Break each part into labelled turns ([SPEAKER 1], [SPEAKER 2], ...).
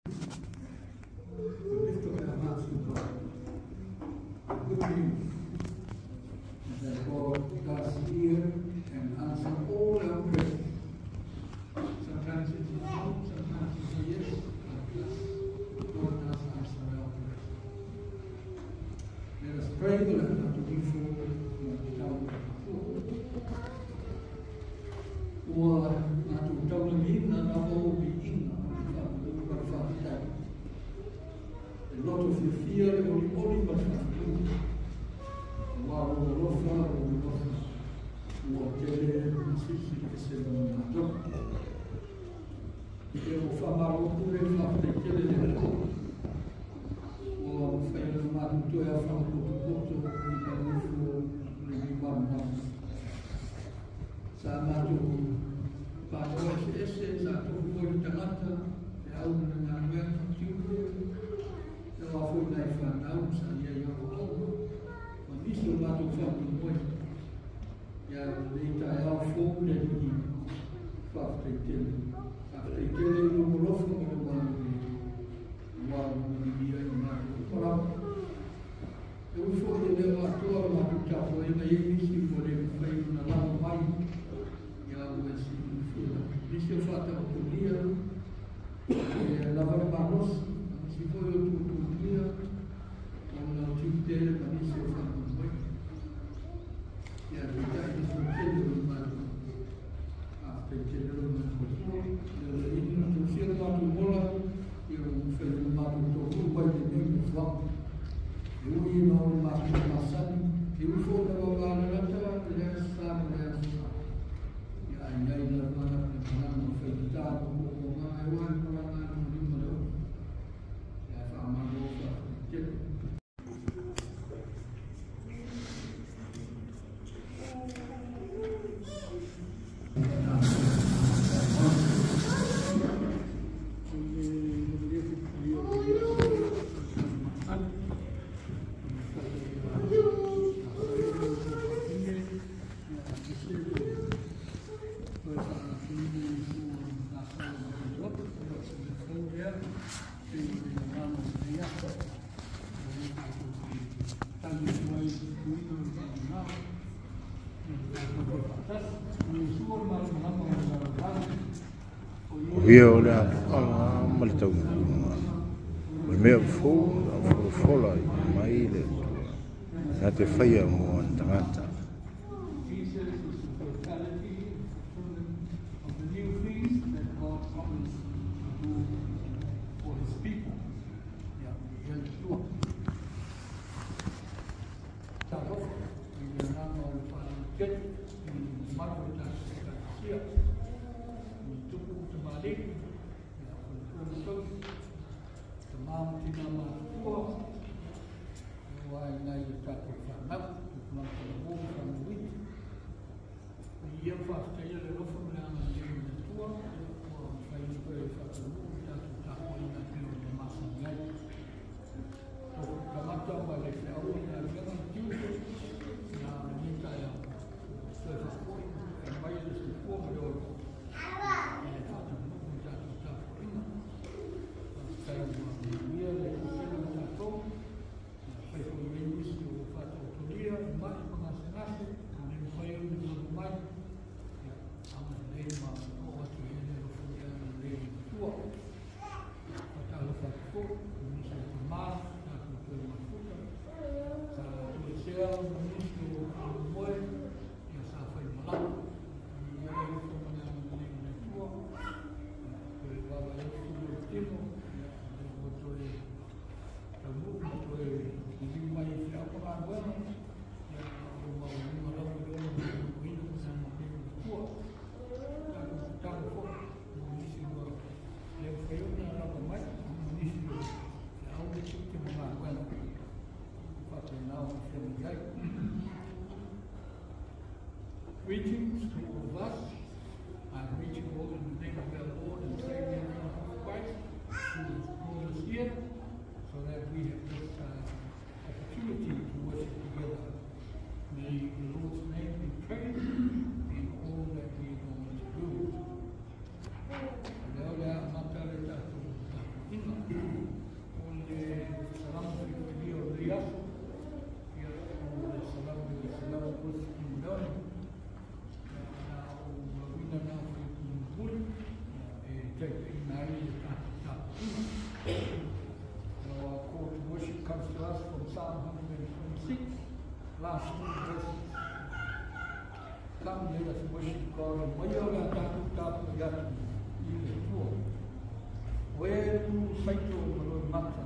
[SPEAKER 1] We lift up our hearts to God. The good news is that God does hear and answer all our prayers. Sometimes it's a no, sometimes it's a yes, but yes, God does answer our prayers. Let us pray. We'll have to be for Ua matou taulagi na o viiga ma le faamanu ma le faafetai. E loto fiafia le olioli ma le faamanu. Auā lou alofa, lou alofa ua tele ma silisili ese ma le matou. Ia ua faamalo atu le faafetai tele i le Atua. Ua mafai ona matou toe aofaga potopoto i le nofo lenei malamalamaaga. Sa matou panoa eseese, sa tofu foi le tagata, le au ma le galuega tiute, e oa foi nai fanau sa i ai aoaoga, ma nisi o matou faamoemoe. Ia lenei taeao fou le Alii, faafetai tele. Faafetai tele i lou alofa ma lou agalelei, aua ua manuia i matou uma lava. E ui foi e le o atoa le matou tapuaiga e i ai nisi ua le mafai ona lava mai ia ua e silafia lava. Nisi o faataotolia e lava le malosi, ma nisi foi o tuatuagia ona o tiute ma nisi o faamoemoe. Ia peitai le tele o le matou faafetai tele o le matou Atua. Ia le alii na tausia le matou ola, ia ua mafai ona matou taunuu mai lenei nofoaga. E ui ina o le matou masani, e ui foi ina vavalalata le aso Sa ma le aso Sa. Ia ae i ai lava le malaga o faigata ma moomooga e oa le malaga a le lima le ono. Ia ae faamalo faafetai tele.
[SPEAKER 2] O ia o le aloaga ma le taunuuga, o le mea fou na folafola mai le Atua, na te faia mo ona tagata.
[SPEAKER 1] Jesus is the totality and fulfillment of the new things that God promised to do for his people. Ia, ia le Atua. Talofa i le agaga o le faalauaitele i le mamalu o le tatou Ekalesia, i tupu ma tamalii, ia, faletua ma tausi, tama ma tina matutua, ua ai nai o tatou fanau, tupulaga talavou ma fanau iti. Ia faafetaia le alofa ma le agalelei o le Atua, ua mafai ona toe faataunuu le tatou tapuaiga e pei ona masani ai. Tofu tagata ma le feau o le galuega ma tiute, ia lenei taeao, toe faafoi ma toe aumai le soifua ma le ola e faataunuu le tatou tapuaiga. Faafetai ua manuia le Atua tele ma tatou. Ia fai foi i ai nisi o faataotolia i mai ma gasegase, ua le mafai ona lava mai. Ia agalelei ma oo atu i ai le alofa ma le agalelei o le Atua. Faatalofa atu foi i nisi o tama tatou toe mafuta sa toesea ma nisi o faamoemoe ia sa fai malaga. Ia le alofa ma le agalelei o le Atua. Ia toe vaavaai atu foi i le tino, ia lea ua toe taunuu ma toe liliu mai i feau ma galuega, ia o lo maualuga lava le ola ma le manuia ma le agalelei o le Atua. Tatou tatalo foi mo nisi ua le mafai ona lava mai, ma nisi o feau ma tiute ma galuega faapena ona feagai ai. Greetings to all of us. I greet you all in the name of our Lord and Savior Jesus Christ, who has brought us here so that we have this opportunity to worship together. May the Lord's name be praised in all that we are going to do. O lea o le a amata le tatou tapuaiga. Psalm 126, last two verses. Come, let us worship God. Mai o le tatou tapu i atu i le Atua. O e tu saito ma loi mata,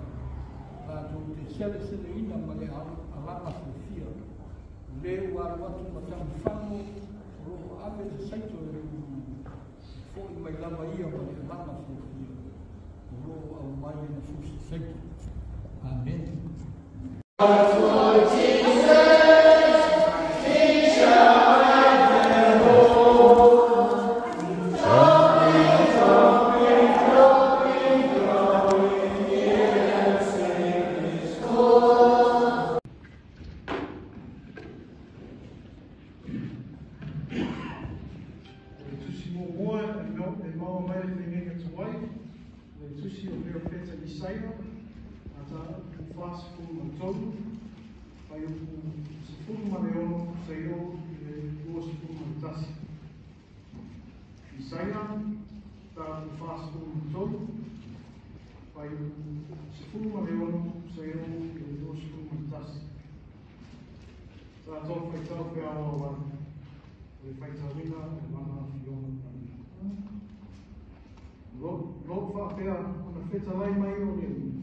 [SPEAKER 1] latou te seleseleina ma le alaga fiafia. O le ua alu atu ma tamufano, o loo ave le saito e le ulu, e fo'i mai lava ia ma le alaga fiafia. O loo aumai e na fusi saito. Amen.
[SPEAKER 3] O le tusi muamua e maua mai le faiga tuai, le tusi o Perofeta Isaia, mataupu 43, fuaiupu 16 seia oo i le 21. Isaia, mataupu 43, fuaiupu 16 seia oo i le 21. Tatou faitau feaoao ai, o le faitauina o lana Afioga Paia. Lo faapea ona fetalai mai o le Alii,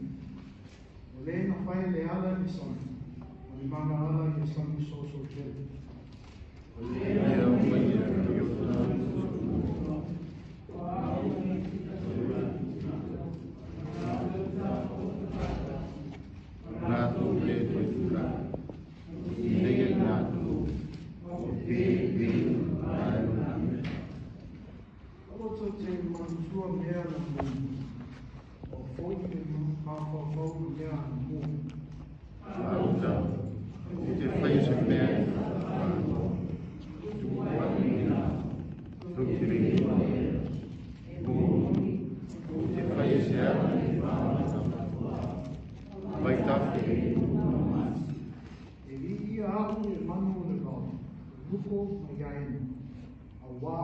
[SPEAKER 3] o le na fai le ala i le sami, ma le magaala i le sami soso tele.
[SPEAKER 2] Lea o mai e le Latou le toe tulai, i nei latou, o pe pe ai o na mea.
[SPEAKER 3] Aua tou te manatua mea na muamua, ua foi le mafaufau i mea anamua.
[SPEAKER 2] Auta, ou te whai se mea e whaanoa, tuku atu i nā, tau te rei mō, ou te whai se atu i whaamata, vai tafe e
[SPEAKER 3] E viia aku le manu o le vao, e luko ma iaena, auā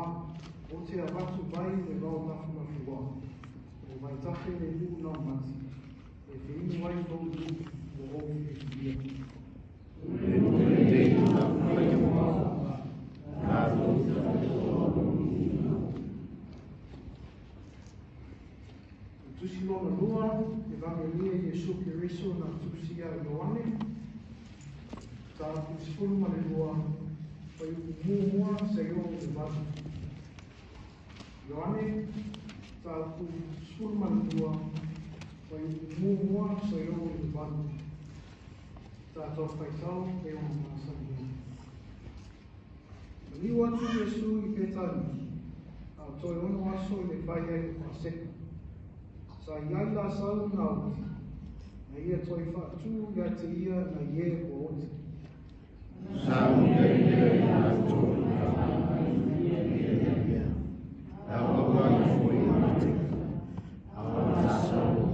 [SPEAKER 3] o te avatu vai le vao nafunafuā, o vaitafe le nuu laumati, e feinu ai lou nuu ua ou filifilia.
[SPEAKER 2] Le te tuna whai o latou te
[SPEAKER 3] O tusi lona lua, Evagelia Iesu Keriso na tusia Ioane, mataupu 12, fuaiupu 1 seia oo i le 8. Ioane, mataupu 12, fuaiupu 1 seia oo i le 8. Tatou faitau e ona masani ai. Maliu atu Iesu i Petani, a o toe 6 aso i le fai ai o Paseka. Sa i ai Lasalo na oti, na ia toe faatū ia te ia nai e ua oti.
[SPEAKER 2] Sa o ia i lea i latou i Au aua i foi o te a o Lasalo,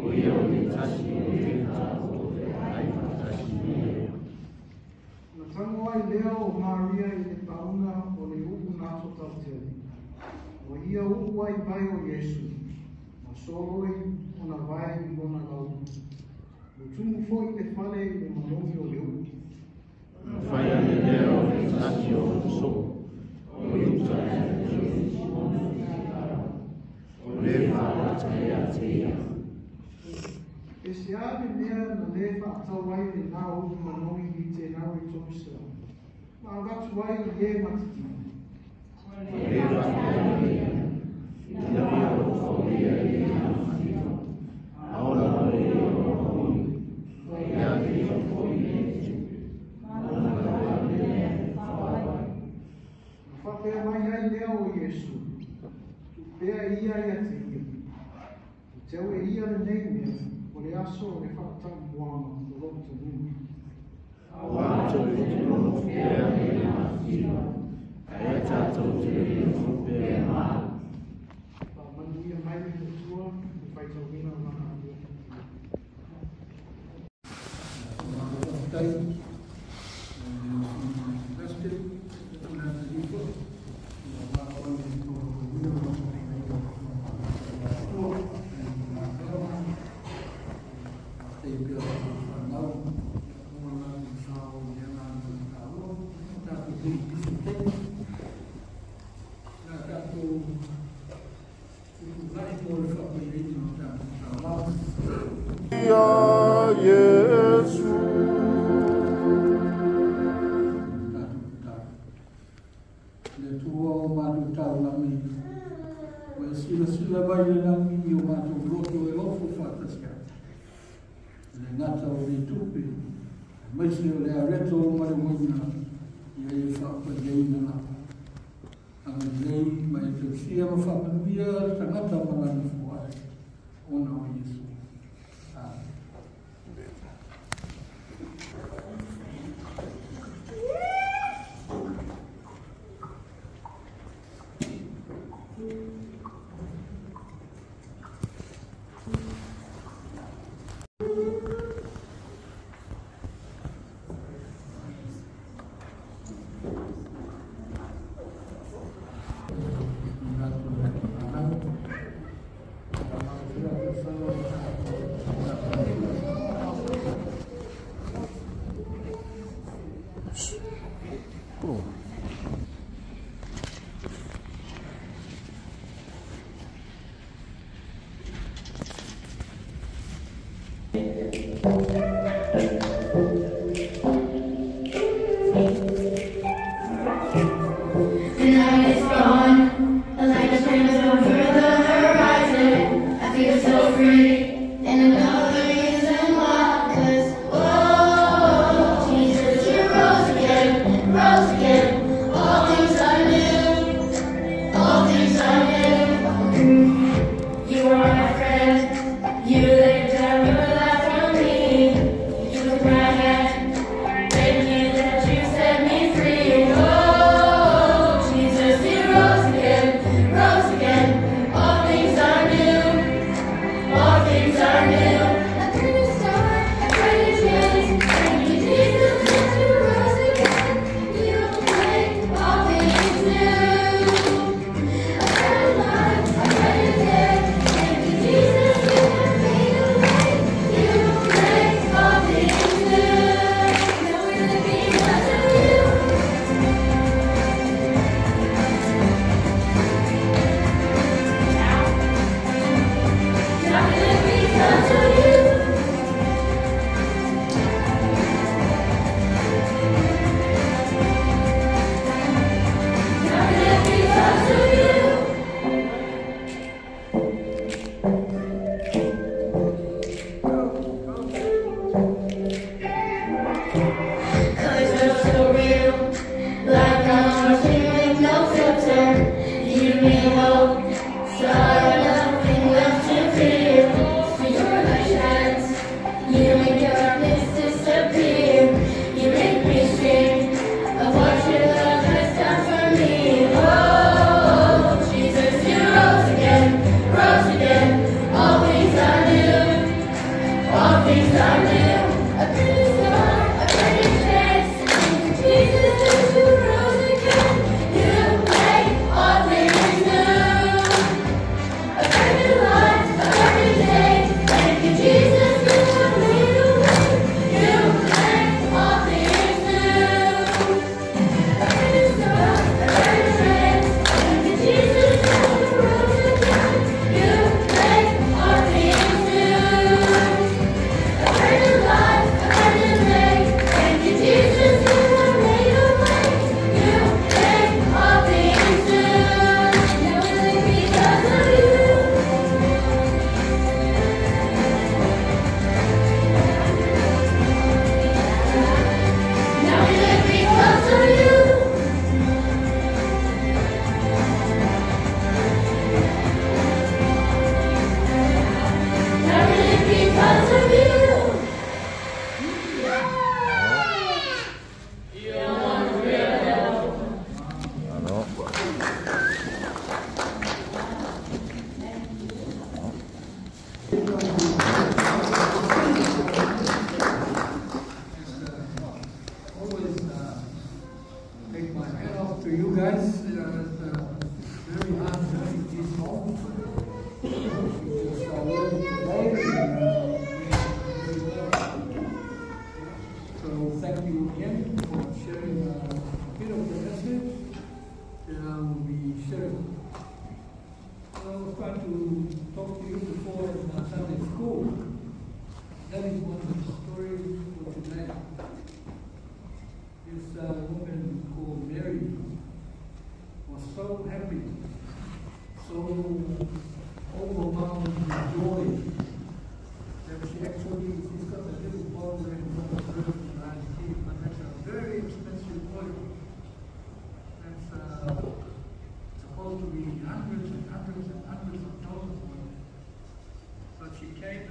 [SPEAKER 2] o ia o le tasi o te tatou ai tasi i ia.
[SPEAKER 3] Na tago ai lea o Maria i le pauna o le u'u nato tautele. Ua ia u'u ai vae o Iesu, ma soloi ona vae i lona lau'u. Ua tumu foi le fale i le manogi o le u'u.
[SPEAKER 2] Na whai ane lea o le tasi o so, o Iuta o le whaata ia te ia.
[SPEAKER 3] E se a le mea na lē faatau ai lenā u'u manogi i tenari 300, ma avatu ai i e matitiva.
[SPEAKER 2] O le whakea ia, ina ia o whauria i e matitiva. A ona o e o hoi, ia te ia foi e te tupe. Ona la e whawai.
[SPEAKER 3] Na faapea mai ai lea o Iesu, tuu pea ia ia te ia. O teu e ia lenei mea, o le aso o le faataumuaga o loo tanuga.
[SPEAKER 2] Aua tou te nofo pea me le matitiva, ae tātou te nofo pea ma.
[SPEAKER 3] Faamanuia mai le Atua le faitauina o lana Afioga.
[SPEAKER 1] Tai, Silvestre, o le Filipo, ia ma o le tō o le Atua, ma pera, te pera o whanau,
[SPEAKER 2] Iesu.
[SPEAKER 1] Le Atua o matou taulagi, ua e silasila mai i le lagi i o matou loto e ofo faatasi ai. E le gata o le tupe, aemaise o le areto ma le uaina, ia e faapaliaina lava. Agalelei ma e tausia ma faamanuia le tagata ma lana foai, ona o Iesu. Amen.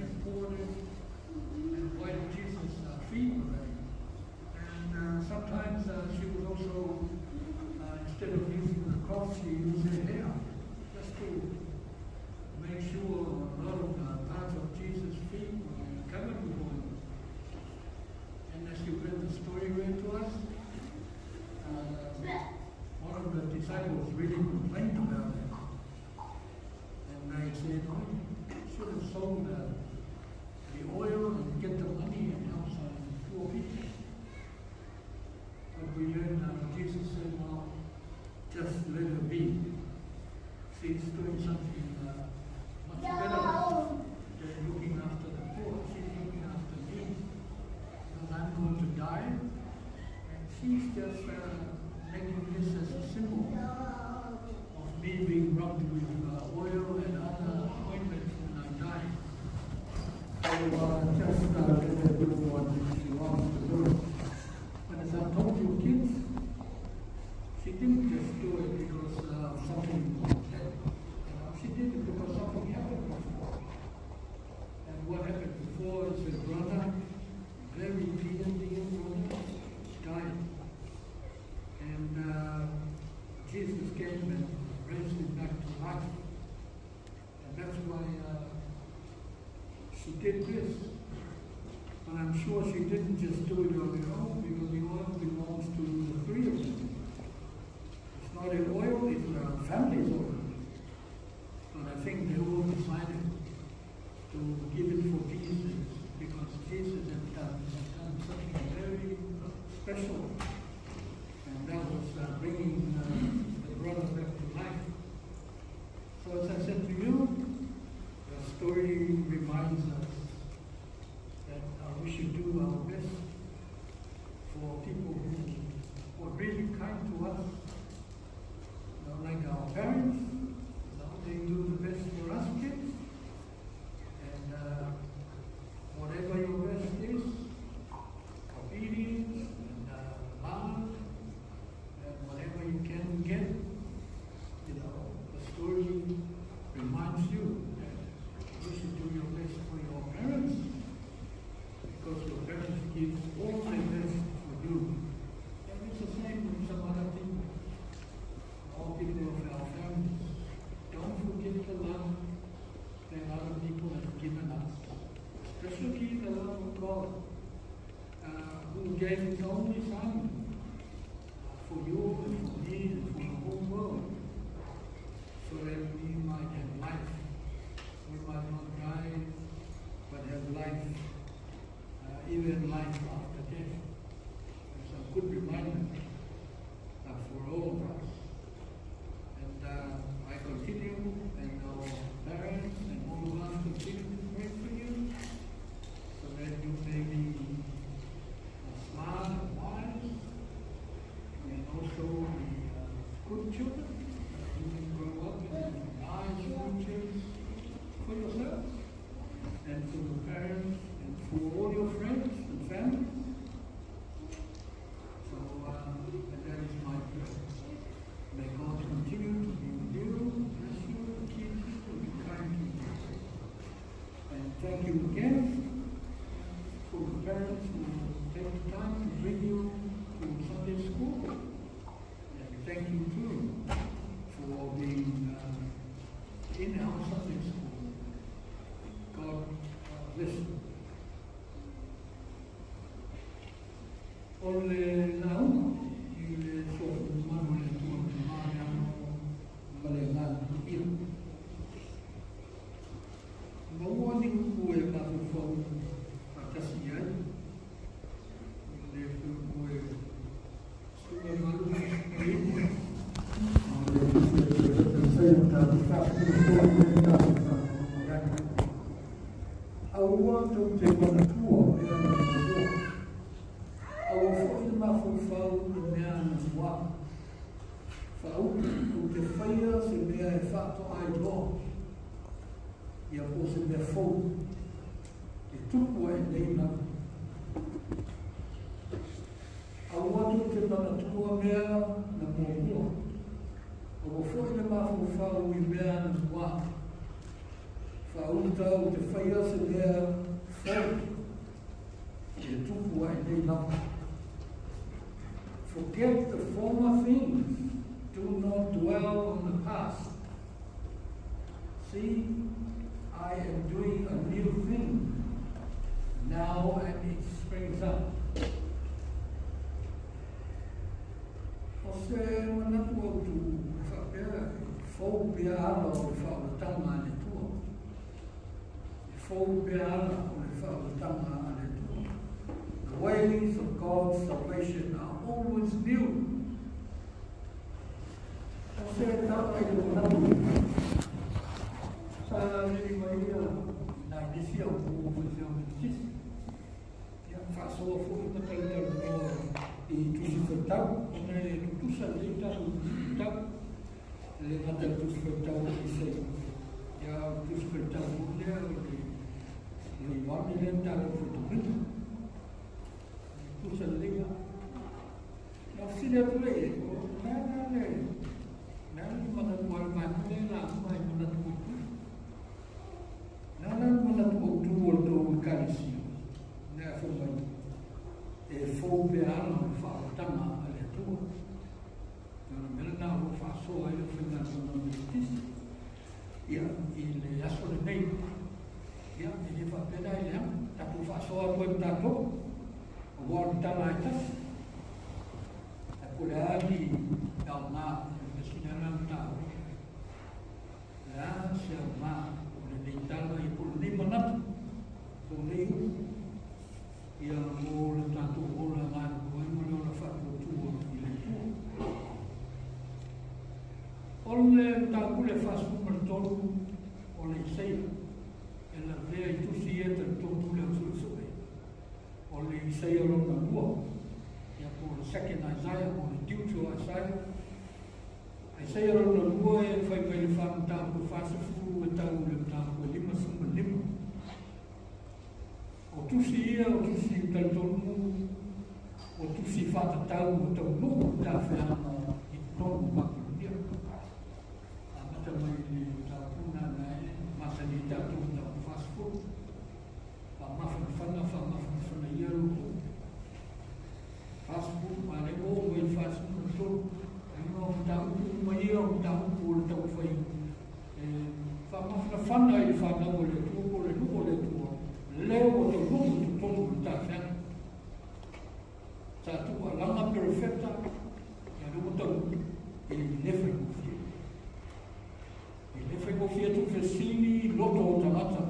[SPEAKER 1] and poured it and wiped Jesus' feet with it. And sometimes she was also, instead of using the cloth, she used her hair just to make sure a lot of the parts of Jesus' feet were covered with oil. And as you read the story read to us, one of the disciples really complained about it. And they said, oh, you should have sold the oil and get the money and help some poor people. But we learned Jesus said, well, just let her be. She's doing something much better than looking after the poor. She's looking after me because I'm going to die. And she's just making this as a symbol of me being rubbed with oil and other ointments when I die. So just let her do what she wants to do. But as I told you kids, she didn't just do it because something that, you know, she did it because something happened before. And what happened before is her brother, very dear, dear brother, died. And Jesus came and raised him back to life. And that's why she did this. But I'm sure she didn't just do it on her own, because the oil belongs to the three of them. It's not an oil, it's a family's oil. But I think they all decided to give it for Jesus, because Jesus had done something very special. And that was bringing the brother back to life. So as I said to you, the story reminds us that we should do our best for people who are really kind to us. You know, like our parents, you know, they do the best for us kids. And whatever your best is, obedience and love, and whatever you can get, you know, the story reminds you that you should do your best for your parents, because your parents give all their best for you. And it's the same with some other people, all people of our families. Don't forget the love that other people have given us, especially the love of God, who gave His only Son for you and for me and for the whole world, so that we might have life. We might not die, but have life, even life after death. It's a good reminder for all of us. And I continue, and our parents and all of us continue to pray for you, so that you may be smart and wise, and also be good children. You can grow up and be nice futures for yourselves, and for your parents, and for all your friends and families. So, and that is my prayer. May God continue to be with you, bless you, keep you, and be kind to you. And thank you again for the parents who take the time to bring you to Sunday school. And thank you too for being in our Sunday school. God bless you. O le lauga i le sofu manu le tua me mareano ma le ngā ia. Maua ni upu e mafufau a tasi ai, le upu e sua malu i o le upu e Aua tau te manatua mea na mua. Aua foi le mafufau i mea na mua. Whaautu o te whaia se mea e whato ai loa. Ia po se mea fou. E tupu ai nei mau. Aua tau te manatua mea na mua. Aua foi le mafufau i mea na mua. Faauluta ou te faia se mea fou e tupu ai nei lava. Forget the former things. Do not dwell on the past. See, I am doing a new thing now, and it springs up. O se manatu autu e faapea, e fou pea ala o le faaolataga a le Atua. E fou pea ala o le faaolataga a le Atua. The ways of God's salvation are always new. O se tala i le manatu, sa lili mai ia nai nisi au ku faifeau Metotisi. Ia, faasoa foi ma talatalanoa i tusi faitau, ona e tutusa lelei tatou tusi faitau. E le gata i le tusi faitau o Isaia, ia o le tusi faitau foi lea o le le Ioane lea na tatou faitauina. E tutusa lelei lava. Na fesili atu lea i ai, o le a le le a le manatu a le vaega lea la uma e manatu autu. Le a le manatu autu o le tou ekalesia lea fai mai e fou pea ala o le faaolataga a le Atua. O le mea lena o lo o faasoa ai le aufaigaluega a Metotisi. Ia, i le aso lenei, ia, e le faapea la i leaga, tatou faasoa atu ai ma tatou, aua o le tala e tasi. Ae po o le a ni aoga, o le mea sili lava lena ona taua. O le a se aoga o lenei tala, ia po o lenei manatu, po o lenei upu, ia mo le tatou ola galulue ai ma le ola faatuatua i le Atua. O le mataupu le 43 o le Isaia e lavea i tusi ia e talitonu le au suesue. O le Isaia lona lua, ia po o le second Isaiah po o le Deutero Isaiah. Isaia lona lua e fai mai le mataupu 40 e tau i le mataupu 55. O tusi ia, o tusi talitonu, o tusi faatatau o taunuu i tafeaga i totonu o Papelonia. Amata mai i le mataupu na e masani ai tatou mataupu 40. Faamafanafana, faamafanafana ia lo 40, a le oo mai i le 43. Ai o mataupu uma ia o mataupu o le taumafai e faamafanafana i le fanau o le Atua po o le nuu o le Atua, lea ua taunuu i totonu o le tafeaga. Sa tuualaga perofeta, ia lea ua taunuu, e le faigofie. E le faigofie tuufesili loto o tagata.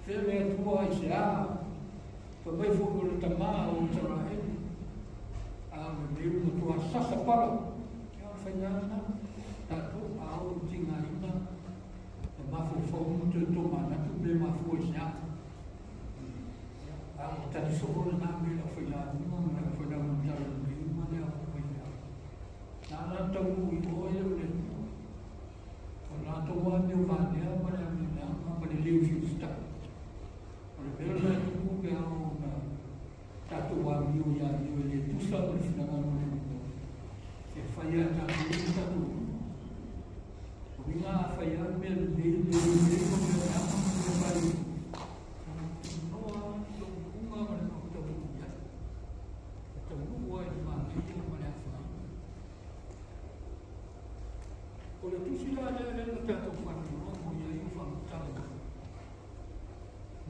[SPEAKER 1] Fea le Atua ai se a, fai mai foi o le tamā o Isaraelu, a o lenei ua matua sasa pala. Ia o le faiga lena, tatou a oo i tigaina, e mafaufau ma toe tomanatu pe mafua i se a. A o tali soo lena me le aufailamuga ma le aufailagatala lelei uma le aufaifeau. Na la taunuu i o e le o le Atua. O latou lava mea valea ma le amioleaga ma le leu fiusita'i. O le mea lena e tupu pe a oo ina tatou amio i amio e le tusa ma le finagalo o le Atua, e fai lava e tatou ia tatou luma. O uiga a fai lava le mea lelei, le lelei ma mea leaga ma mea valea, ona tunoa lou uga ma le taunuu i ai. E taunuu ai i le manaia ma le afaina. O le tusi la lea lea na tatou faalogologo i ai o faamatalaga.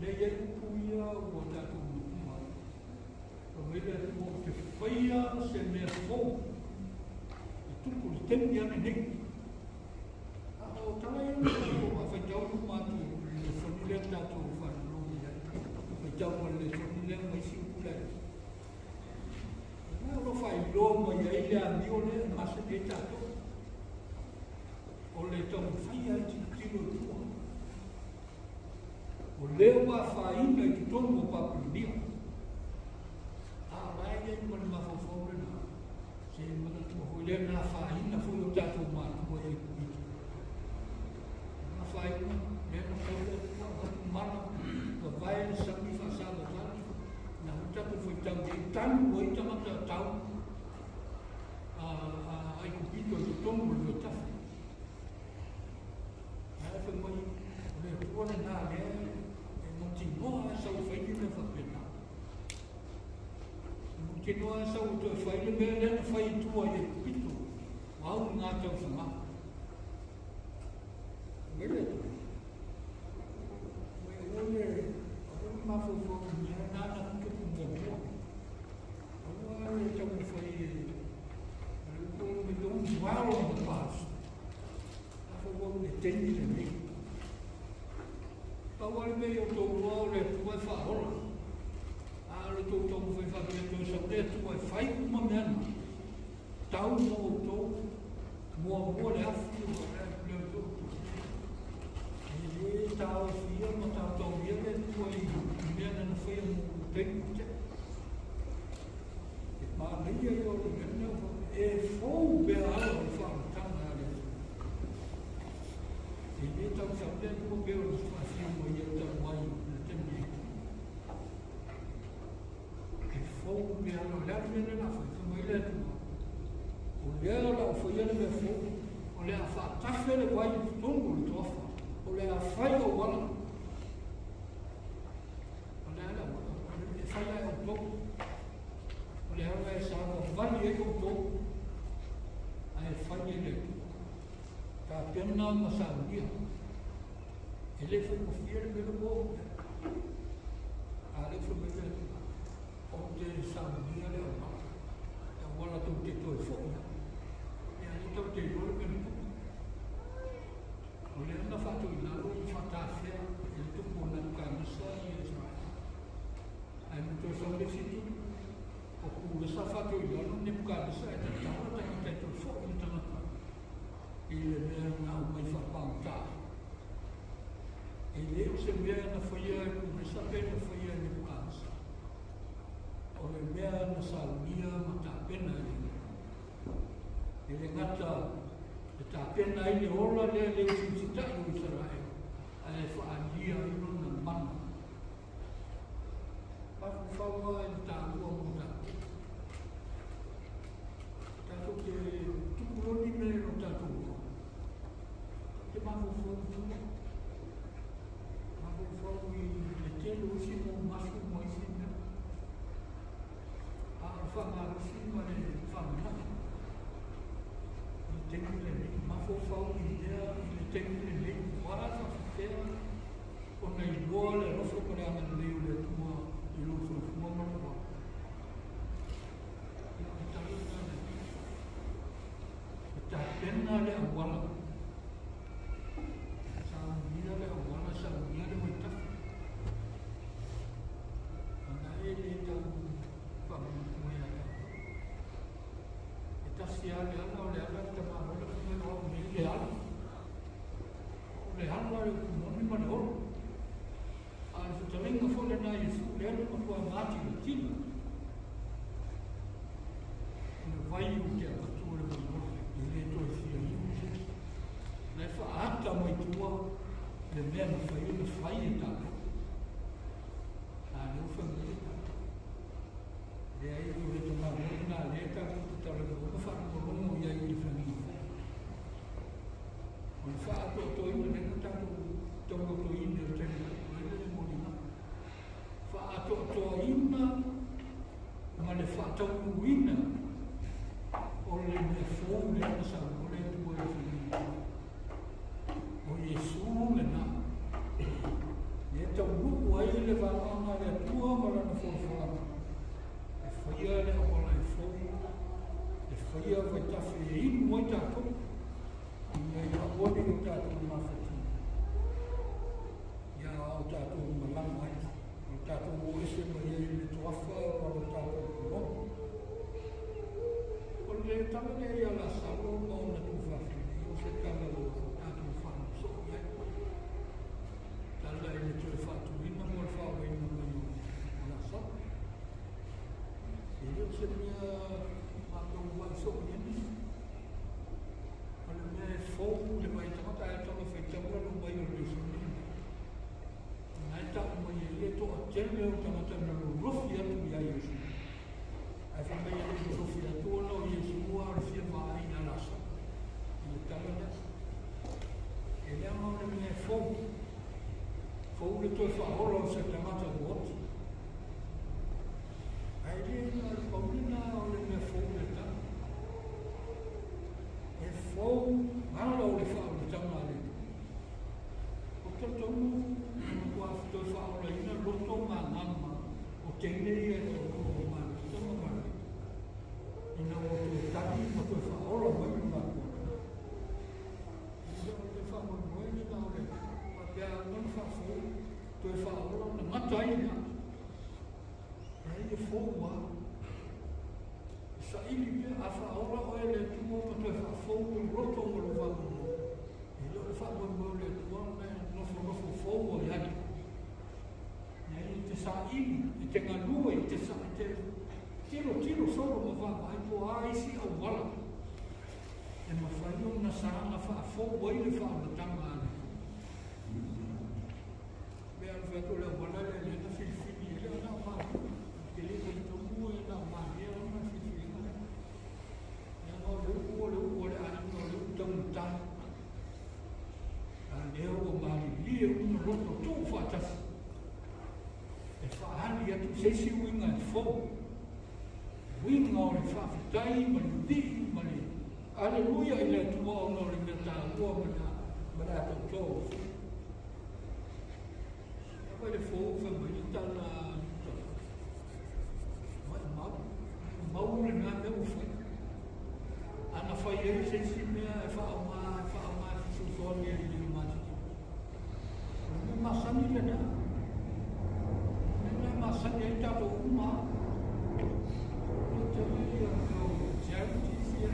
[SPEAKER 1] Lea i ai upu ia ua tatou maua ai. Fai mai le Atua ou te faia se mea fou e tupu i le taimi lava lenei. A o tala ia na tatou faitau uma atu i le lesoni lea na tatou faalogologo i ai. Faitau ma le lesoni lea ma isi upu la i ai. O lena o lo o faailoa mai ai le amio lea e masani ai tatou. O le taumafai lava e tilotilo i tua. O lea ua afaina i totonu o Papelonia. A o la e i ai ma le mafaufau lena, se manatua foi lea na afaina foi o tatou matua i Aikupito. Na afaina, lea na tau le Atua avatu mala, vavae le sami faasalavali, na foi tatou faitau i ai, tanu ai tagata tau a Aikupito i totonu o le vaitafe. Ae fai mai, o le Atua lena mautinoa e sau e toe fai le mea lea na fai i tua i Ekipito ua au i gā tausagā. Mai le Atua. Mai aua le, aua le mafaufau i mea na na tutupu muamua. Aua le taumafai e, we don't dwell on the past. Mafaufau i le taimi lenei. Pau lava le mea i outou iloa o le Atua e faaola. A o le tou taumafai faapea toe sau le Atua e fai uma mea na, tau mo outou, muamua le afi o le le E lē taofia ma taotaomia le Atua i mea na na faia mo taimi ua tea. E manaia ia o le mea lena ua faapea, e fou pea ala o le faaolataga a le Atua. E lē tausau le Atua pei ona faafio mai ai talu ai i le taimi e E fou pea ala, o le a le mea lea o le a fai? Fai mai le Atua, O lea o le a ou faia le mea fou, o le a faatafe le vai i totonu o le toafa, o le a fai ou ala. O le a le auala e fai ai outou, o le ala e savavali ai outou, ae fai e le Atua. Tapena ma saunia. E le faigofie le mea lea ua oo i ai. A lea ua fai mai le Atua, ou te saunia le auala, le auala tou te toe foi ai. Ia lea tou te iloa le mea na tupu. O lea na faatoilalo ma faatafea e le tupu o Nebukanesa ia Isaraelu. Ae na toe sau le isi tupu, o Kuresa faatoilalo Nebukanesa e tatala tagata e toe foi le tagata i le mea na aumai faapagata ai. E le o se mea na faia e Kuresa pe na faia e Nebukanesa. O le mea na saunia ma tapena e le Atua. E le gata e tapena ai le ola lea le usiusitai o Isaraelu, ae faaalia ai lona mana. Mafaufau lava i le taua mo tatou. Tatou te tupu loni mea i lo tatou ola. Tatou te mafaufau i tua. Mafaufau i le tele o isi mau masu ma isi mea. A o le faamalosi ma le faamanatu i le taimi lenei. Mafaufau i lea i le taimi lenei ua faafefea ona iloa le alofa ma le agalelei o le Atua i lou soifua ma lou ola. Ia, o le tala lena a le Atua. E tapena le auala. Saunia le auala, saunia le vaitafe. Ona e le tau faamanatu ai ia tatou. E tasi lava le ala, o le ala a le tamaloa le fai mai o au nei le ala. O le ala e upu moni ma le ola. A o le fetalaiga foi lena a Iesu, lea na matua matilatila. O le vai ou te avatua le vai ola, e le toe fia inu se isi. Na e faaata mai tua le mea na fai ai na fai e tatou. A lea ua fai mai le tatou. Leai, o le tamaloa lena lea tatou te talanoa ma faalogologo i ai i le fagiga fou. O le faaatoatoaina lea na tatou taulotoina i le taimi talu ai le moliga. Faaatoatoaina ma le faataunuuina o le mea fou lea na saunoa le Atua i le fagiga fou. O Iesu lena. Lea taunuu ai le vaaga a le Atua ma lana folafolaga, e faia le auala e fou, e faia vaitafe e inu ai tatou, ina ia aua ne i o tatou mafatia, ia o tatou malaga ai, o le tatou o ese mai ai i le toafa ma lo tatou pulogo. O le tala lea ia Lasalo ma ona tuafafine, o se tala ua tatou faanosoo i ai. Tala i le toe faatuina mo le faaolaina mai o Lasalo. E le o se mea matou vaai soo i ai nisi. O le mea e fou le vaai tagata ae tala faitau lalo mai o le lesona lenei. Na e tau mai e le toatele o tagata na lolofi atu ia Iesu. Ae fai mai e le lolofi atu ona o Iesu a o le fia vaai ia Lasalo i le tala lea. E leaga o le mea e fou. Fou le toe faaola o se tagata ua oti. Ae le na o le pau le tele ia e o maluta ma malu. Ina ua toe tali ma toe faaola mai le matua. Ina o le faamoemoe lena o le faapea a uma ona faafou, toe faaola ona gata ai lea. Leai e fou lava. E saili pea, a faaola oe e le Atua ma toe faafou lou loto ma lou faamoemoe, e le o le faamoemoe o le Atua ona e nofonofo fou ai ai. Leai e te saili, e te galue, e te, e te tilotilo solo ma vaavaai po o a isi auala e mafai ona saga faafou ai le faaolataga a le Atua. Pei ona fai atu o le auala lea lea na filifili e le o na o malie. Ou te le talitonu e na o malie ona le filifiliga lea. Leaga o le upu o le upu a le aiga o le upu taugata. A lea ua malilie uma loto tuu faatasi e faaali atu i se isi uiga e fou. Uiga o le faafetai ma le vivii ma le Aleluia i le Atua ona o le mea taua ma le atoatoa ua fai. Ia fai le fou fai mai le tala a Iuta. Maumau, maumau lena mea ua fai. Ana fai ai se isi mea e faaaoga, e faaaoga e fesoasoani ai i le matitimu. O le mea masani lena. O le mea masani ai tatou uma. O le tele ia mea o charities ia.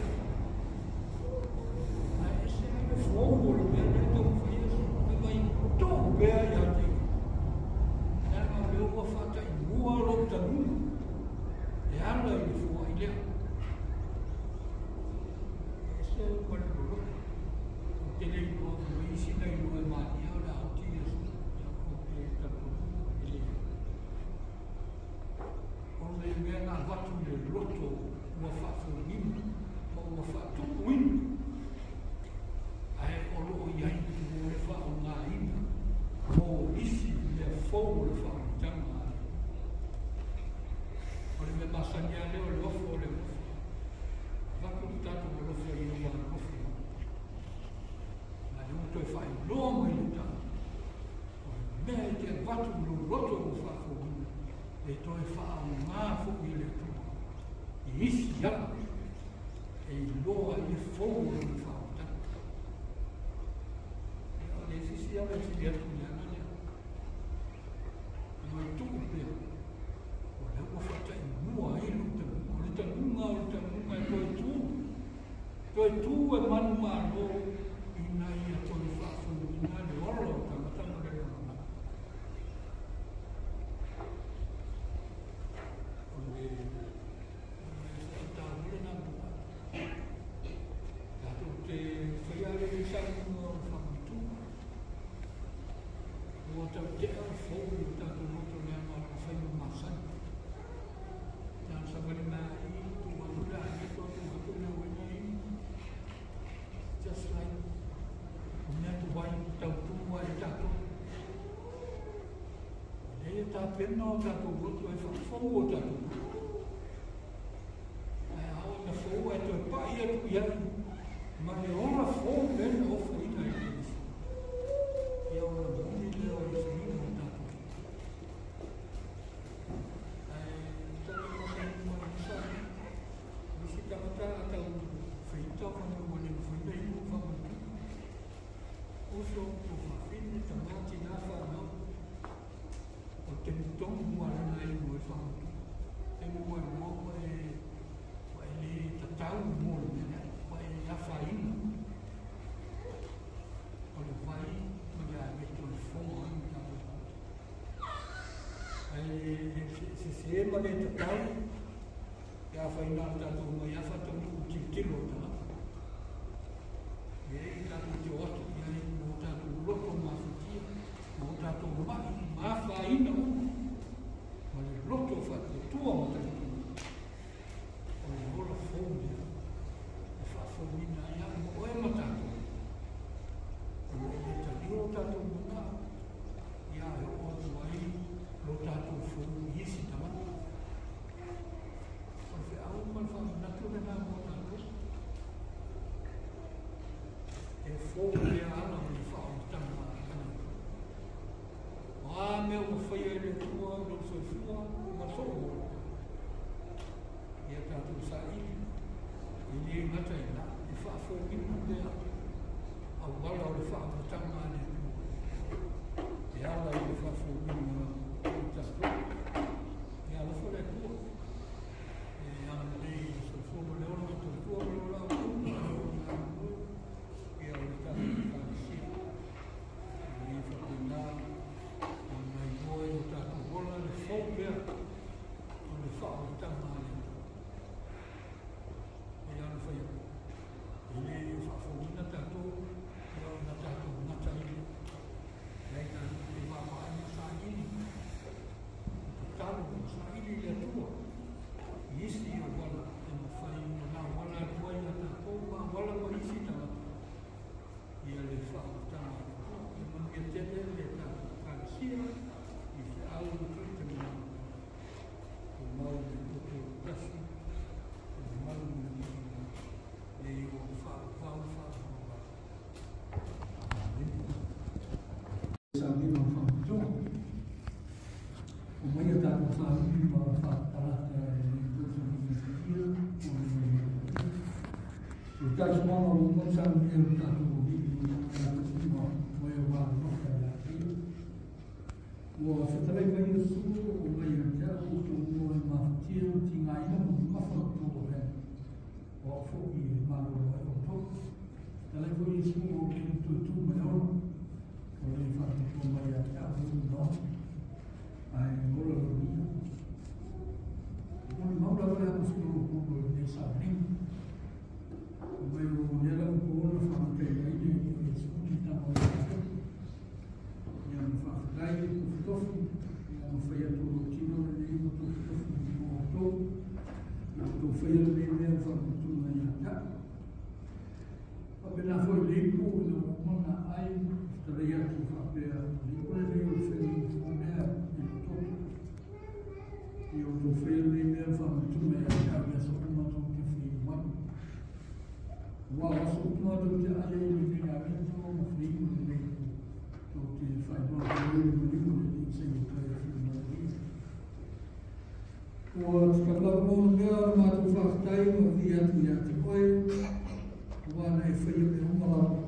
[SPEAKER 1] Ae ese lava le fou o le mea lea e taumafai e fai mai tuu pea ia te ia. Leaga o lea ua faataimua lou tanuga e ala i le foai lea. E ese ma le loloto. Ou te le iloa fai mai isi na iloa e Maria o le a oti Iesu. Ia, ou te talitonu e leai. O le mea na avatu i le loto ua faafougina ma ua faatupuina, ae o lo o i ai mo le faaaogaina mo isi mea fou o le faaolataga a le Atua. O le mea masani lava lea o le ofo o le alofa. Avatu le tatou alofa i ua alofa mai. A lea ua toe faailoa mai le tala, o le mea e te avatu i lou loto ua faafouina, e toe faaaoga foi e le Atua i isi ala e iloa ai le fou o lona faaolataga. Ia, o le isi ala e sili atu i le ala lea, mai tuu pea, o lea ua faataimua ai lou tanuga. O le tanuga o le tanuga e toe tu, toe tu e manumalo ina ia toe faafouina le ola o tagata ma le lalolagi. O le feautaua lena mo tatou. Tatou te faia le saunoaga o le faamautu. Ua tautea le fou i o tatou loto leaga o le faiga masani. Na o le savali mai i tuu atu le ageto, tuu atu le uena i just like o mea tuai tautu ai tatou. O lea e tapena o tatou loto e faafou o tatou loto. Ae ao ina fou ae toe pai atu i ai ma le ola fou lea na ofoina e Keriso. Ia ona moni lea o le suiga o tatou. Ae tali masani ma le isi tagata a tau feita ma le ua le mafai ona inu faamautu. Uso, tuafafine, tama, tina, fanau. O le taimi tonu lava lena e inu ai faamautu. Taimi ua iloa ua e le tatau mo le mea lea, ua e afaina. O le vai ma le aveto o le foga ai ma tatou tagata. Ae sese ma le tatau pe afai na o tatou omai lava faataunuu tilotilo o tagata. E i tatou te o atu i ai ma o tatou loto mafatia, ma o tatou mai ma afaina uma, ma le loto faatuatua ma talitonuga. O le ola fou lea e faafouina ai au ma oe ma tatou. O lo o le talia o tatou manao, ia e oo atu ai lo tatou fou i isi tagata. O le feau ma le faamanatu lena mo tatou. E fou pea ala o le faaolataga a le Atua. O a mea ua faia e le Atua i lou soifua ma sou Tatou saili, e le gata i lena, e faafouina pea auala o le faaamataga a le Atua e ala i le faafouina o tatou. Ia alofa le Atua e agalelei i le soifua ma le ola, le tautua ma le olaau ma le galulue ia o le tatou Ekalesia. Ina ia faapena ona iloa i o tatou ola le fou pea o le faaolataga a le Atua. E ala fai atu, e le faafouina tatou ia ona tatou gata ai lea. Leai, tatou te vaavaai ma saili, tatalo ma saili le Atua i isi auala e mafai ona auala atu ai ia tatou ma auala mai isi tagata ia le faaolataga a le Atua. Ia manuia tele le tatou Ekalesia i feau ma tiute ma tumau le toto tasi, o le malu ma le viiga, nei o faavavau faavavau. Amene. Sauniga o faapitoa. O mai a tatou sauni ma faatalata e le toe sauniga paia o le mai. O le taisuaga o mai saunia o tatou alii ma tatou ima o e ua alofa ia te ia. Ua fetalai mai Iesu o mai ia te au outou mua e mafatia ma tigaina ma mamafa outou avega, o au foi e malolo ai outou. Fetalai foi Iesu o le toe tu mai ola, o le faatuatua mai ia te au e una ola, ae ola lonia. Molimau lava le Aposetolo o Paulo i lenei sauniga. O mai o lea lava po ona faamataina ai le Alii o Iesu nei tama o ia tatou. Ia ma faafetai le tofitofi, ia ma fai atu o lou tino lenei ma tofitofi mo outou. Ia outou faia lenei mea o faamatuga ia te au. Faapena foi le ipu ina ua uma ona ai, fetalai atu faapea, o le ipu lenei o le faiga fou lea i le toto. Ia outou faia lenei mea o faamatuga ia te au i aso uma tou te faiu ai. Ua o aso uma tou te ai ai i lenei aveta ma faiu lenei ipu, tou te faailoa foi le maliu o le Alii seia toe afio mai ai ia. Ua tatau lava ona mea o le matou faafetai ma viia atu ia te oe, aua na e faia mea uma lava.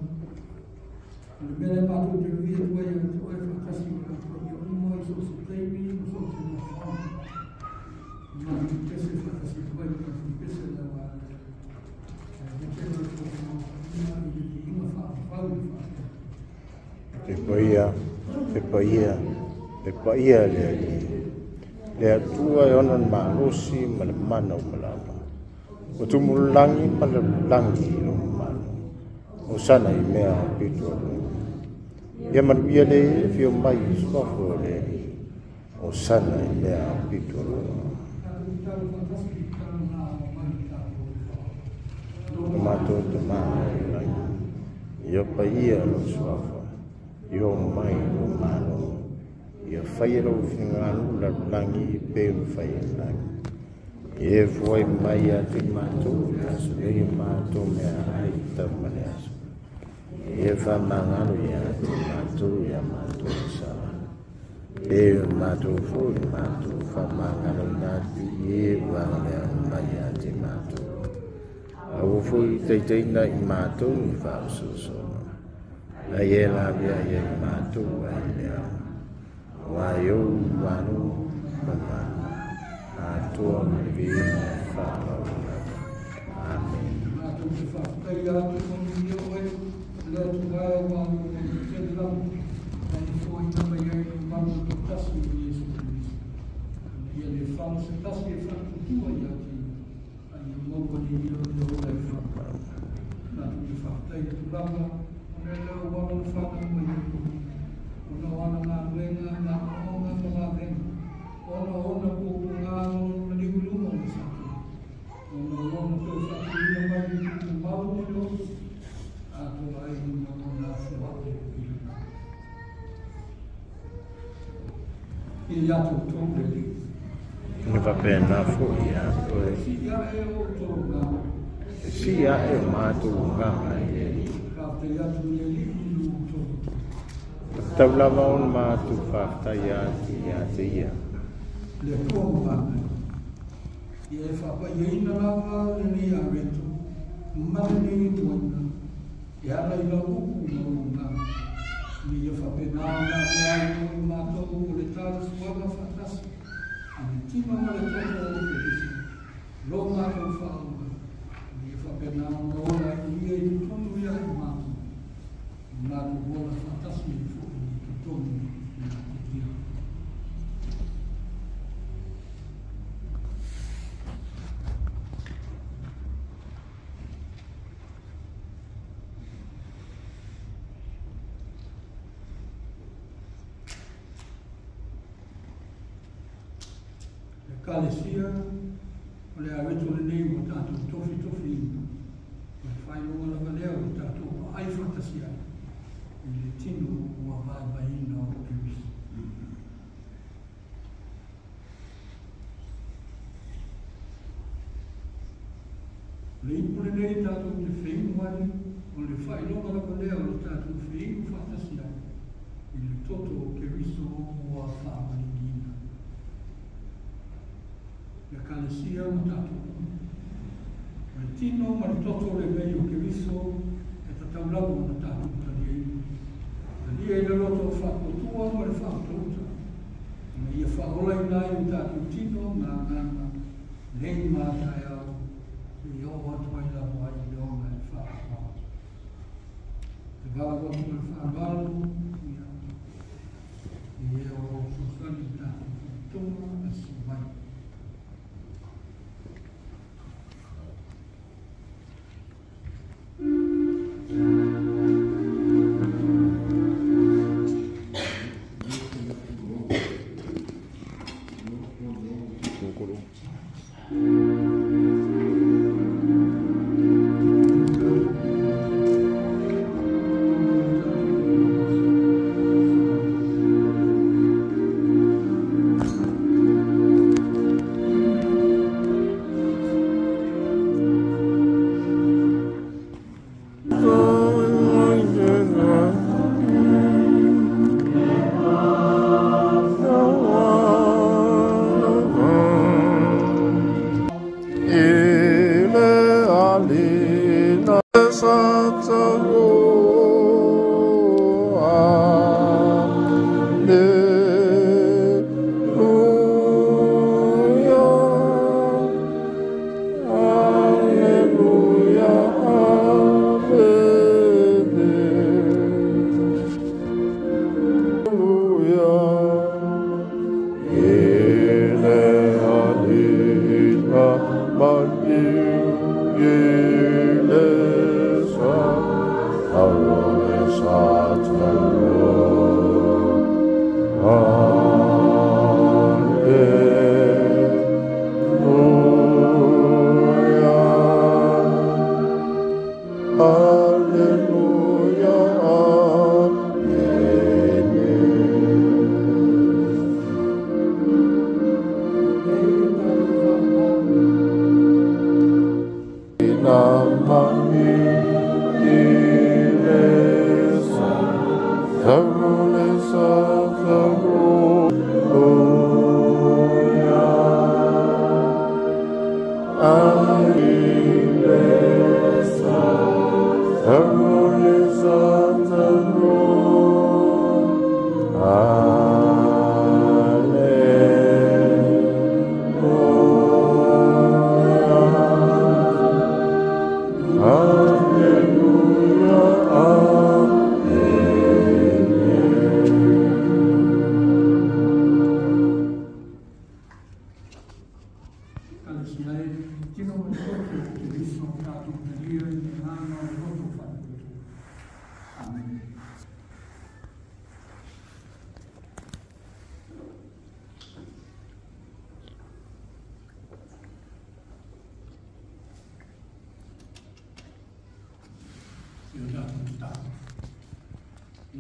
[SPEAKER 1] O le mea lea matou te viia atu ai ia te oe faatasi ma le paia uma i so o se taimi ma so o se nofoaga. Matou pese faatasi atu ai le matou pese le aua le tele o le mafaufauina i le viiga faavavau le faapea.
[SPEAKER 2] Le paia, le paia, le paia le Alii, le Atua e ona le malosi ma le mana uma lava. Ua tumu le lagi ma le lalolagi i lou mamalu. Hosana i mea pito a luga. Ia manuia le afio mai i suafa o le Alii. Hosana i mea pito a luga.
[SPEAKER 1] Tatou tatalo faatasi i le tatalo na aumai i tatou
[SPEAKER 2] O matou tama i le lagi, ia paia lou suafa, ia oo mai lou Malo, ia faia lou finagalo i lalolagi pei ona faia i le lagi. Ia e fuai mai ia te matou i le aso nei o matou mea ai tau ma le aso. Ia e faamagalo ia te matou ia matou sala. Pei ona matou foi matou faamagaloina atu i e ua agaleaga mai ia te matou. Aua foi taitaina i matou ni faaosoosoga. Ai e lavea ai i matou ai le ao. Aua e ou malo ma malu. Atoa ma le viiga faapau lava. Amen.
[SPEAKER 1] Matou te faafetaia atu ma manuia oe, le Atua e aua lou loto tele lava, na e foaiina mai ai lou malu toatasi o Iesu Keriso, ina ia le fala se tasi e faatuatua ia te ia, a ia maua e ia le ola e faapau. Matou te faafetai atu lava, ona e le auala na fanau mai ai oe, ona o ana galuega, ma aoaoga ma vavega, ona o ona puapuaga ma lona maliu i luga o le Satani, ona o lona toe faatuina mai i le tumau ma le ola, atoa ai ma lona aso ae i le lagi. Ia ia te outou le Alii.
[SPEAKER 2] E faapena foi ia te oe.
[SPEAKER 1] Sii ae o outou agaga.
[SPEAKER 2] E sii ae o matou agaga i le Alii.
[SPEAKER 1] Faafetai atu i le Alii i lo outou Atua.
[SPEAKER 2] Tatau lava ona matou faafetai atu ia te ia.
[SPEAKER 1] Le Atua ma vaega. Ia e faapaiaina lava lenei aveto ma lenei inuaina e ala i lau upu ma ou agaga. Ina ia faapena ona avea ai mo i matou o le talafuaga faatasi i le tino ma le toto o Keriso, lo matou faaola, ina ia faapena ona ola ai ia i totonu ia i matou, ma matou ola faatasi ai foi i totonu ia te ia. Ekalesia, o le aveto lenei ua tatou tofitofiina, o le faailoga lava lea ua tatou vaai faatasi ai i le tino ua vaevaeina o Keriso. O le ipu lenei tatou te feinu ai, o le faailoga lava lea o le tatou feinu faatasi ai i le toto o Keriso ua faamaliliina. Le Ekalesia ma tatou uma. O le tino ma le toto lenei o Keriso e tatau lava ona tatou taliaina. Talia i le loto o faatuatua ma le faautauta, ina ia faaolaina ai o tatou tino ma agaga nei ma taeao, seia oo atu ai lava i le ola e faaauau. Te valaau atu ma le faaaloalo, ia, e o lo o fesoasoani i tatou faaupuga asi mai.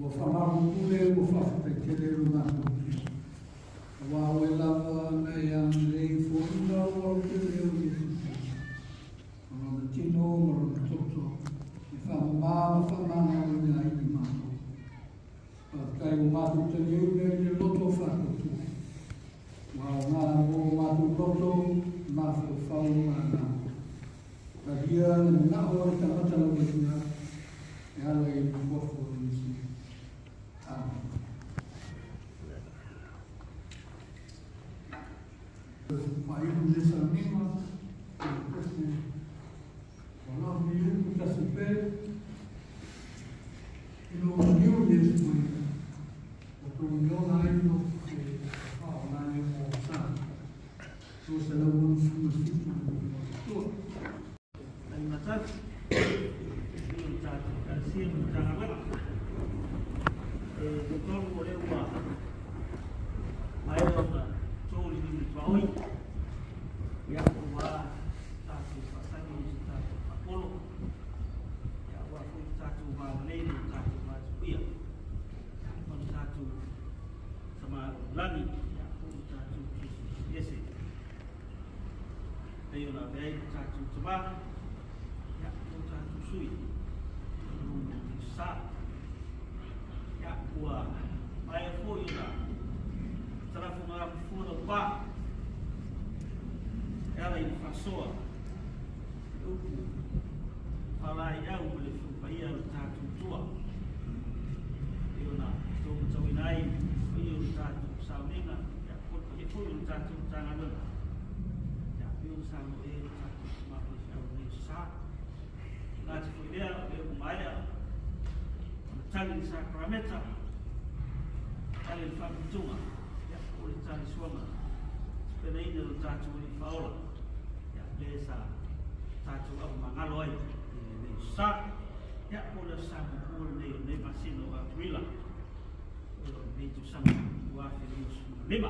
[SPEAKER 1] Ua whamarupule, ua whawhataitele lo mātou Kristo. Ua oe lava na e anglei fōina o au te leo Iesu Kristo. O lona tino ma lona toto, e whamamā ma whamana o ina ai i mātou. Whakatai o mātou taliaina i le loto whakautua. Ua o ngā o mātou loto, māwhau. malo le tagata lau matua e ala i le fuafu o Iesu. Amen. Faaiu le sauniga i le tofu o lau miu tasi pe ina ua maliu Iesu mai o tauinoga ai no e faaoga ai mo sa 267 tua.
[SPEAKER 4] Alimatatu, i o tātou Ekalesia ma Matagaluega. E tolu o lea ua maea ona tō le lima tuaoi, ia ua tātou faasagi i se tātou faapolo, ia ua foi tātou valelei le tātou vatuia, ia ona tātou samalolagi, ia o tātou ese. Pei ona avea ai le tātou tamā, ia o tātou sui, o sa. Ia ua maea foi ona talafu ngā mafua pa, e ala i le faasoa, e upu, whalai au ma le whiupaia o le tātou tua. E ona tō matauina ai, o ia o le tātou sauniga, ia e foi o le tātou Matagaluega. Ia pei ona saunoa e le tātou tamā o le whiau nei o sa. Ngāti foi lea, o lea ua maea, ona tali le sakrameta, tali le whakaputunga, ia o le tali suaga, penaina o tātou i whaola, ia le sa tātou au mangalo ai, i le sa, ia o le sa mokua nei o nei masina o Aprila, o nei tausaga 2025.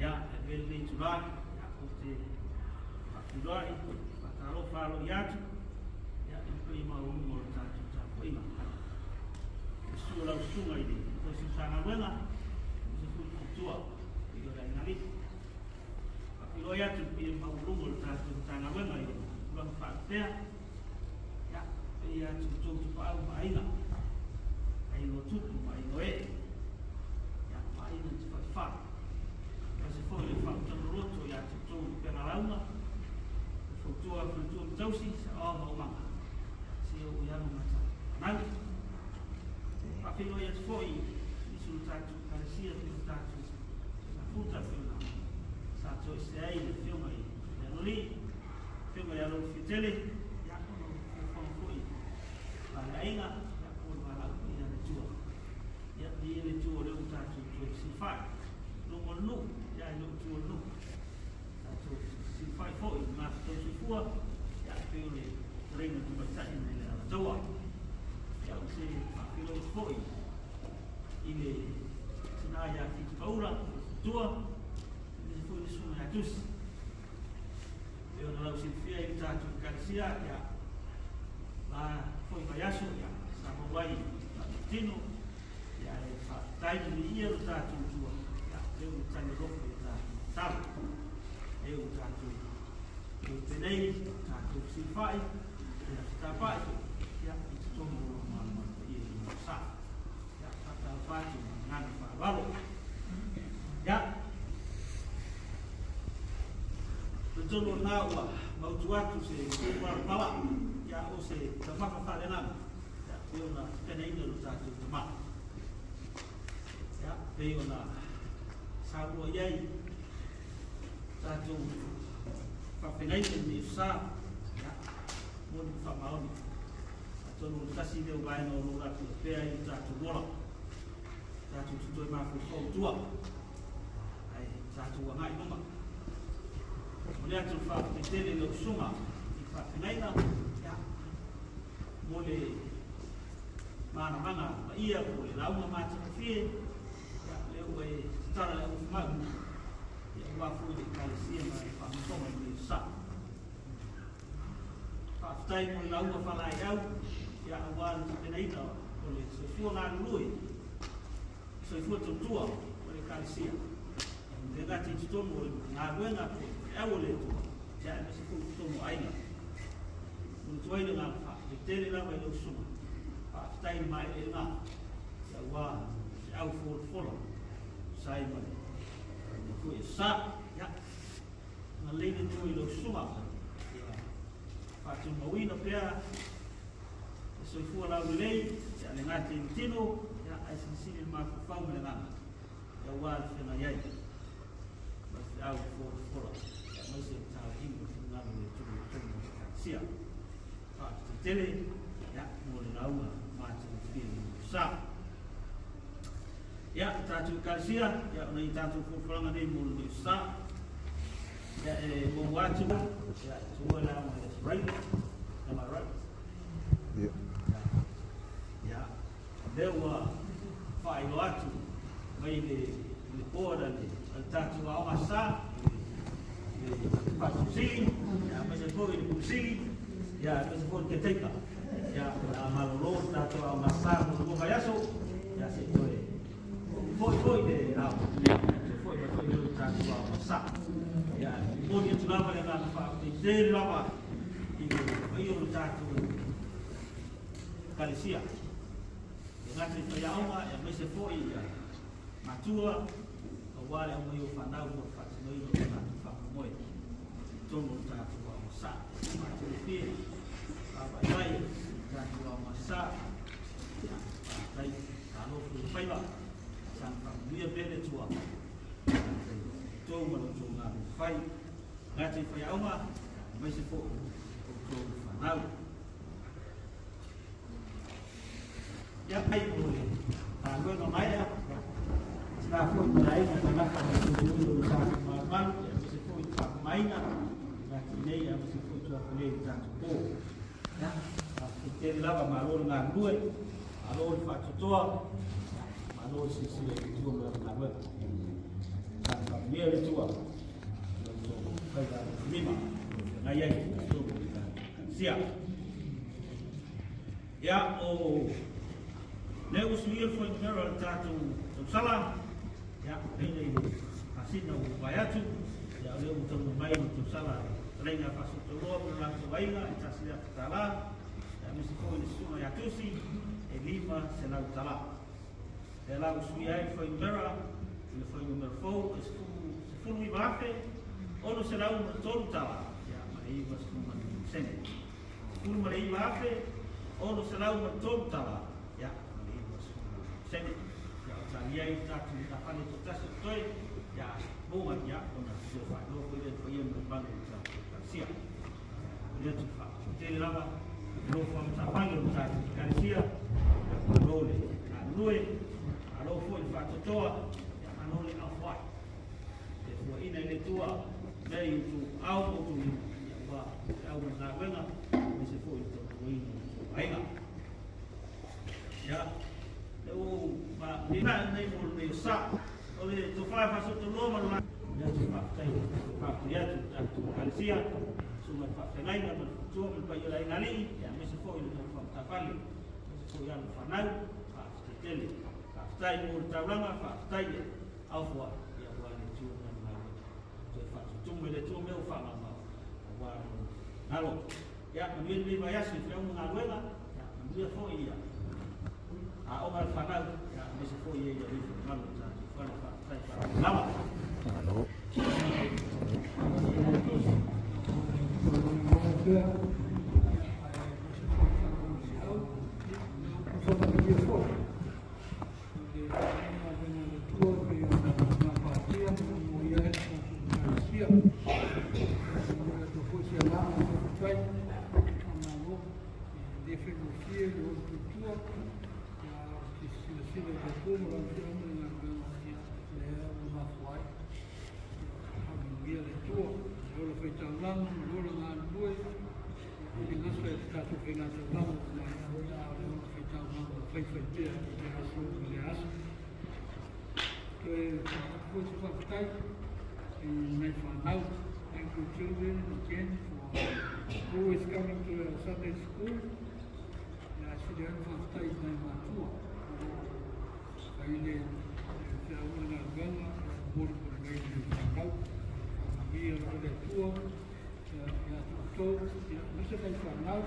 [SPEAKER 4] Ia, e vele nei tūrā, ia o te whakiloi, whakatalofa alo i atu, ia i pei mauluga o le tātou tapuaiga. E sua lau susuga i le tosi Matagaluega, o se fulu tua, i o le aingali. Whakiloi atu i pei mauluga o le tātou Matagaluega i le tulaga whaapea, ia, pei atu tou tupaau maaiga, ai no tupu, ma ai no e, ia, maaiga te whaiwha. O se foi le whautanoloto i atu tou penga launga, e fautua faletua ma tausi, sa oa ma umanga. Se o ianu mata nau. Whawhiloi atu foi, isu le tātou Ekalesia, pe le tātou Mafuta, pe na sa toi se ai le whionga i le anoli, whionga i alo whitele, ia ono whawhanga foi, la le ainga, ia o le walau i le tua. Ia ni le tua le o tātou toi silwhai. Longo nu, ia i lo tua nu. Tātou silwhai foi, ngā tau sifua, ia pe o le reinga tu maitai nei le alataua. Ia o se whawhiloi foi, i le tina ia whitu paura, tua, i le foi le sunga ia tusi. E ona lau silfia i le tātou Ekalesia, ia la foi vaiaso, ia sa mauai tino, ia e whaatai ni ia le tātou tua, ia leo le tani rofo i tātou talo. Leo tātou o tenei, tātou silwhai, ia tapai, ia i te tomo o malama i e sa. Ia whakatau ngana whaalalo. Ia, le tonu nā ua mautu atu se pala, ia o se tamafa whalenga, ia pe ona penaina lo tātou tama. Ia pe ona saua iai tātou whawhenaina ni sa, ia moni whamaoni. Atonu o tasi leo vaenga o lo rātou pea i tātou mola, tātou tutoi māwhau tua, ai tātou angai numa. O le atu whawhitele leo sunga i whawhenaina, ia, mo le manamanga ma ia, mo le launga mātakawhie, ia, leo e tara le ufumau, ia ua fui le Ekalesia ma le whamatonga i le sa. Whawhitai mo le launga whalai au, ia awa le tapenaina o le soifua ngā lului, soifua tautua o le Ekalesia. Te ngāti i totonu o le ngā ruenga po e au o le tua, ia e mese fuu totonu o aina. Mo le tuaina ngā whawhitele lava i lau sunga, whawhitai le mai e ngā, ia ua se au fōla, sai ma le fui e sa, ia, ngā leine tua i lau sunga, ia Faatumauina pea le soifua laulelei, ia le gata i le tino, ia ae silisili le mafaufau ma le agaga, aua le feagai ai ma le feau folafola, aemaise le talaiga o le finagalo o le Atua i totonu o le Ekalesia. Faafetai tele, ia, mo le lauga matagofie i le sa. Ia, le tatou Ekalesia, ia, o nai tatou folafolaga nei mo lenei sa. Ia, e muamua atu, ia, e tuua le ao mai Aso Faraile. Am I right?
[SPEAKER 2] Yeah.
[SPEAKER 4] Ia, lea ua faailoa atu mai le board a le tatou aoga sa, le Faatonusili, ia, aemaise foi le Pule Sili, ia, aemaise foi le caretaker. Ia, o le a malolo le tatou aoga sa mo le 2 vaiaso, ia, se i toe foi foi le ao. Ia, toe foi mai foi le tatou aoga sa. Ia, momoli atu lava le agaga faafetai tele lava i le paia o le tatou Ekalesia. E gata i faiaoga, aemaise foi ia matua, aua le aumai o fanau mo le faatinoina o le tatou faamoemoe i totonu o le tatou aoga sa. Matagofie, vaavaai mai le tatou aoga sa. Ia, faafetai, malo foi le faiva, saga faamanuia pea le Atua outou ma lo outou galuega fai. Gata i faiaoga, aemaise foi outou fanau. Ia, ai o le galuega maea, tina foi ma le aiga tagata ma le tautuina o le tatou malumalu, aemaise foi le faamamaina, gata i nei, aemaise foi tuafale i le tatou po. Ia, faafetai tele lava, malo le galulue, malo le faatoatoa, malo le silasila i le Atua ma lana galuega. Saga faamanuia le Atua i lo outou faiva alofilima o feagai ai i totonu o le tatou Ekalesia. Ia, o lea ua suia le fuainumera o le tatou tausala, ia, leina i le masina ua mavae atu, ia, o lea ua taunuu mai le tausala a le fetalaiga a Faasootauloa ma le latou aiga e $1,000, ia, aemaise foi le susuga ia Tusi e $500. Lea la ua suia ai le fuainumera i le fuainumera fou e $19,603, ia, ma le 95 sene. $19,603, ia, ma le 95 sene. Ia, o talia ai le tatou matafale toatasi o totoe, ia, moga, ia, ona toe faailoa foi lea i le paia ma le mamalu o le tatou Ekalesia. O lea atu faafetai tele lava le nofo a matafale o le tatou Ekalesia, malo le galulue, malo foi le faatoatoa, ia, malo le aufoai. E fuaina i le Atua mea i outou au ma outou lima, ia, ua feau ma le galuega, aemaise foi le tautuaina o outou aiga. Ia, le ua ma nei mo lenei sa. O le tofa e Faasootauloa ma le lea atu faafetai faafetai atu le tatou Ekalesia, susuga i le faafeagaiga ma le faletua ma le paia o le aiga alii, ia, aemaise foi le nofo a matafale, aemaise foi alo ma fanau, faafetai tele. Faafetai mo le taulaga, faafetai le aufoai, ia, aua le Atua ma lana galuega. Toe faatutumu e le Atua mea ua faamaumau, aua lona finagalo. Ia, manuia lenei vaiaso i feau ma galuega, ia, manuia foi ia aoga a le fanau, ia, aemaise foi e ia le finagalo o tatou fale. Faafetai, faafetai lava.
[SPEAKER 2] Malo.
[SPEAKER 1] Thank you, children, again for always coming to our Sunday school. Ia sili ai faafetai i nai matua ai le feauga galuega molimoli mai le fanau. Faamanuia lava le Atua ia te outou, ia, aemaise nai fanau e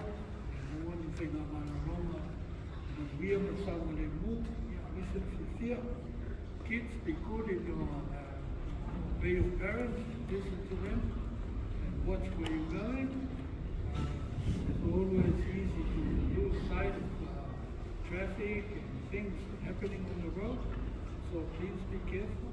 [SPEAKER 1] maua ni faigamalologa manuia ma le saogalemu, ia, aemaise le fiafia. Kids, be good in your obey your parents, listen to them, and watch where you're going. It's always easy to lose sight of traffic and things happening on the road, so please be careful.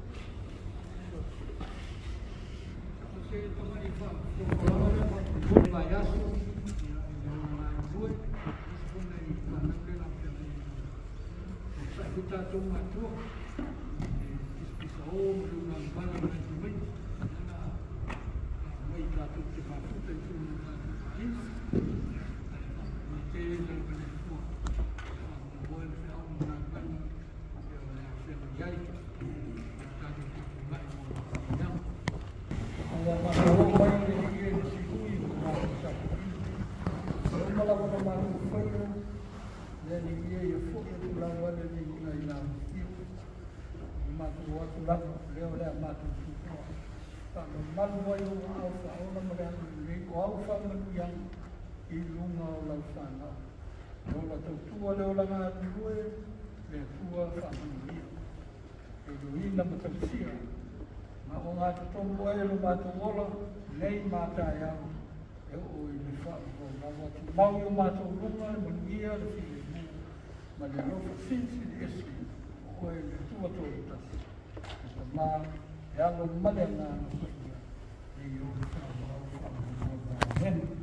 [SPEAKER 1] Amen.